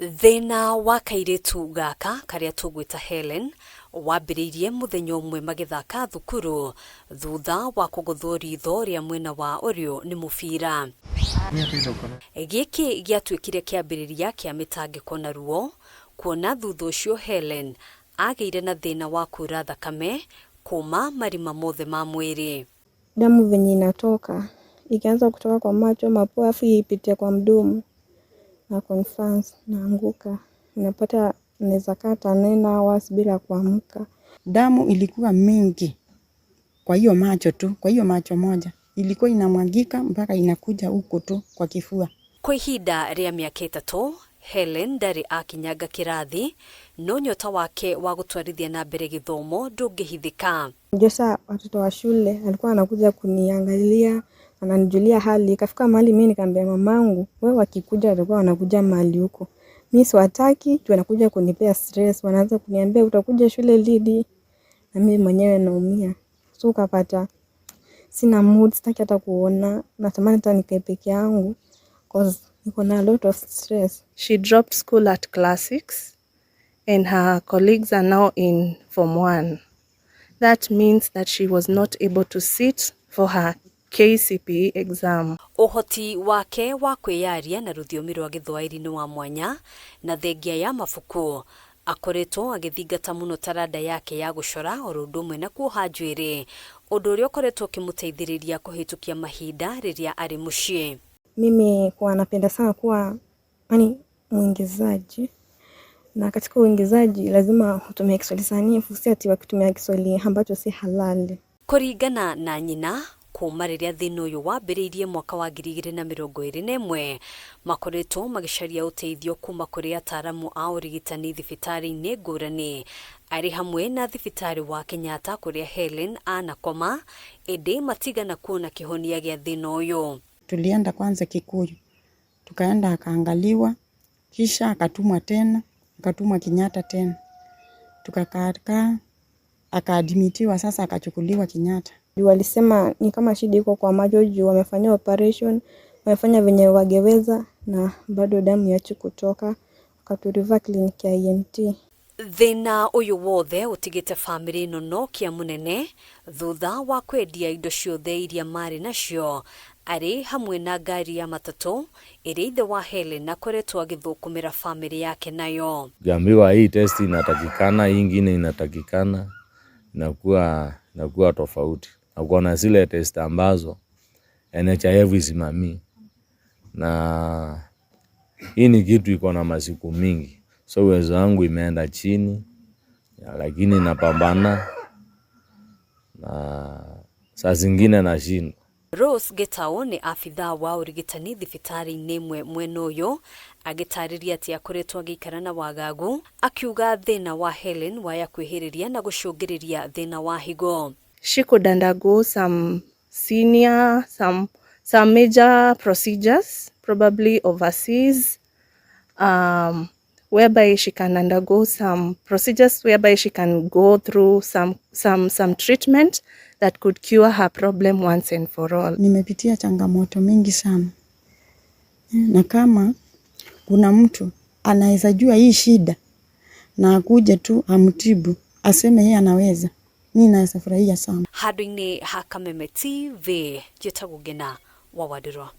Thĩna wa kairĩtu gaka karĩa tũgwĩta Helen wambĩrĩirie mũthenya ũmwe magĩthaka thukuru thutha wa kũgũthwo ritho rĩa mwena wa ũrĩo nĩ mũbira. Gĩkĩ gĩatuĩkire kĩambĩrĩria kĩa mĩtangĩko na ruo kuona thutha ũcio Helen agĩire na thĩna wa kura thakame kuma marima mothe ma mwĩrĩ. Damu venye inatoka ikianza kutoka kwa macho, mapua, afu ipitie kwa mdomo na confirms naanguka, napata naweza kaa hata 9 hours bila kuamka. Damu ilikuwa mingi kwa hiyo macho tu, kwa hiyo macho moja ilikuwa inamwagika mpaka inakuja huku tu kwa kifua. Kwa ihinda rĩa mĩaka 3 Helen ndarĩ akinyanga kĩrathi no nyota wake wa gũtwarithia na mbere gĩthomo ndũngĩhithĩka. Josa watoto wa shule alikuwa anakuja kuniangalia, ananijulia hali. Ikafika mahali mimi nikamwambia mamangu, wewe wakikuja walikuwa wanakuja mahali huko, mimi siwataki, juu wanakuja kunipea stress, wanaanza kuniambia utakuja shule lini, na mimi mwenyewe naumia. So ukapata sina mood, sitaki hata kuona, natamani hata nikae peke yangu cause niko na a lot of stress. She dropped school at class 6 and her colleagues are now in Form 1. That means that she was not able to sit for her KCPE exam. Ũhoti wake wa kwĩyaria na rũthiomi rwa Gĩthwaĩri nĩ wa mwanya na thengia ya mabuku akoretwo agĩthingata mũno taranda yake ya gũcora oro ũndũ ũmwe na kuoha njuĩrĩ, ũndũ ũrĩa ũkoretwo ũkĩmũteithĩrĩria kũhĩtũkia mahinda rĩrĩa arĩ mũciĩ. Mimi huwa napenda sana kuwa yani mwingizaji, na katika uingizaji lazima utumie Kiswahili sanifu, si ati wakitumia Kiswahili ambacho si halali. Kũringana na nyina, kuma rĩrĩa thĩna ũyũ wambĩrĩirie mwaka wa 2021 makoretwo magĩcaria ũteithio kuma kũrĩ ataramu a ũrigitani thibitarĩ-inĩ ngũrani arĩ hamwe na thibitarĩ wa Kenyatta kũrĩa Helen anakoma, ĩndĩ matigana kuona kĩhonia gĩa thĩna ũyũ. Tulienda kwanza Kikuyu, tukaenda akaangaliwa, kisha akatumwa tena, akatumwa Kenyatta tena, tukakaa akaadmitiwa, sasa akachukuliwa Kenyatta. Juu walisema ni kama shida iko kwa macho juu wamefanyia operation, wamefanya venye wangeweza na bado damu iachi kutoka, wakaturefer kliniki ya ENT. Thĩna ũyũ wothe ũtigĩte bamĩrĩ ĩno nokia mũnene thutha wa kwendia indo ciothe iria marĩ nacio arĩ hamwe na ngari ya matatũ ĩrĩa ithe wa Helen akoretwo agĩthũkũmĩra bamĩrĩ yake nayo. Ukiambiwa hii test inatakikana, hii ingine inatakikana, inakuwa tofauti. Na kuna zile test ambazo NHIF isimamii, na hii ni kitu iko na masiku mingi, so uwezo wangu imeenda chini, lakini napambana na saa zingine nashindwa. Rose Gitau nĩ abithaa wa ũrigitani thibitarĩ-inĩ ĩmwe mwena ũyũ agĩtarĩria atĩ akoretwo agĩikara na wagagu akiuga thĩna wa Helen waya kwĩhĩrĩria na gũcũngĩrĩria thĩna wa higo. She could undergo some senior, some major procedures, probably overseas, whereby she can undergo some procedures whereby she can go through some treatment that could cure her problem once and for all. Nimepitia changamoto mingi sana, na kama kuna mtu anaweza jua hii shida na akuje tu amtibu, aseme yeye anaweza, mi naweza furahia sana. Handũ-inĩ ha Kameme TV njĩtagwo Ngina wa Wandirwa.